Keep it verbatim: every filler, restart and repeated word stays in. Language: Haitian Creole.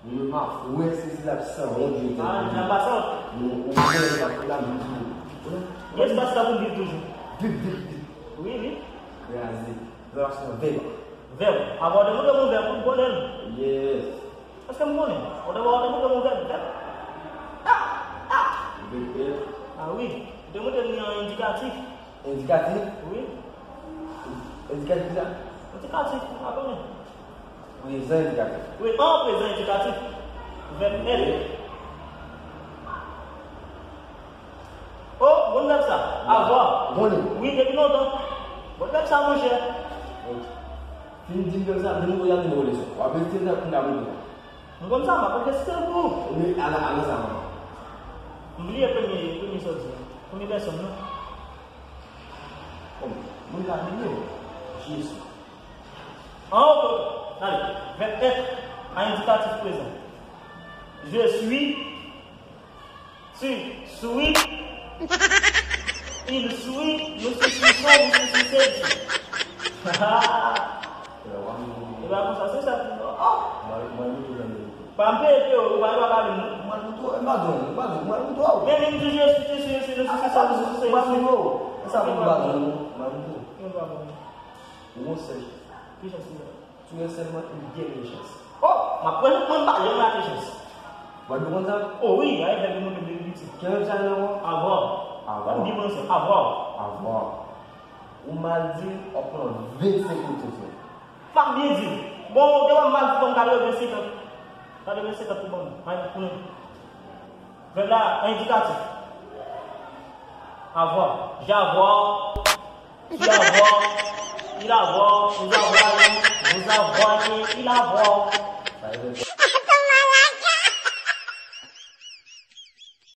Mwen menm m ap wè se silab sanwont yo te. Ah, nan pa sanwont. Nou, ou konnen sa, la m di. Gen espas la pou m viv toujou. Vip, vip, vip. Wi, wi. Kraze. Kraze vèb. Vèb. Avan w te montre m yon vèb pou m konnen l. Yes. Èske m konnen? Ou te, ou te montre m yon vèb, vèb. Ah, ah. Vèb, vèb. Ah wi. Ou te montre m yon endikatif. Endikatif? Wi. Endikatif ki sa? Endikatif, m pa konnen. Prezan endikatif. Wi, an prezan endikatif. Vèb èt. Oh, bon vèb sa. Avwa. Bon li. Wi, depi lontan. Bon vèb sa, monchè. Ok. Fin di m vèb sa, demen w ap di m leson. W ap rete nan kounye a pou mwen. M konn sa, m ap rete pou ou. Wi, ala, ala sa, man. M bliye premye, premye sa w di a. Premye pèsòn, non? Bon, moun ka bliye. Jezi. An, ok, ok. Allez, vèb èt a endikatif prezan. Je suis, tu souris, il sourit, nous sourissons, vous sourissez, il sourit. E pa konsa, se sa ki, oh! Mwen, mwen, mwen, mwen, mwen. Pa m peye ke ou pa, pa pale m non. Mwen, mwen, mwen, mwen, mwen, mwen, mwen, mwen. Men li di je suis, tu souris, nous sourissons, vous sourissez, il sourit. Mwen, mwen, mwen. Sa pou mwen, mwen, mwen. Mwen, mwen. Ou gon sèl chans. Ki chans li? Tu as seulement une dernière chance. Oh, m ap pran mwen pa janm rate chans. Ou pa dwe konn sa? Oh wi, a efè de mwen de piti. Ki vèb sa nan? Avoir. Avoir. Mwen di mwen se avoir. Avoir. Ou mal di, w ap pran vennsenk minit sou sa. M ap byen di. Bon, ou te wè m mal di konn katrevensenkant. Katrevensenkant pou ban m. Ay, pou nou. Vèb la endikatif. Avoir. J'avoir. Tu avoir. Il avoir. Nous avoir. Vous avoir. Il avoir.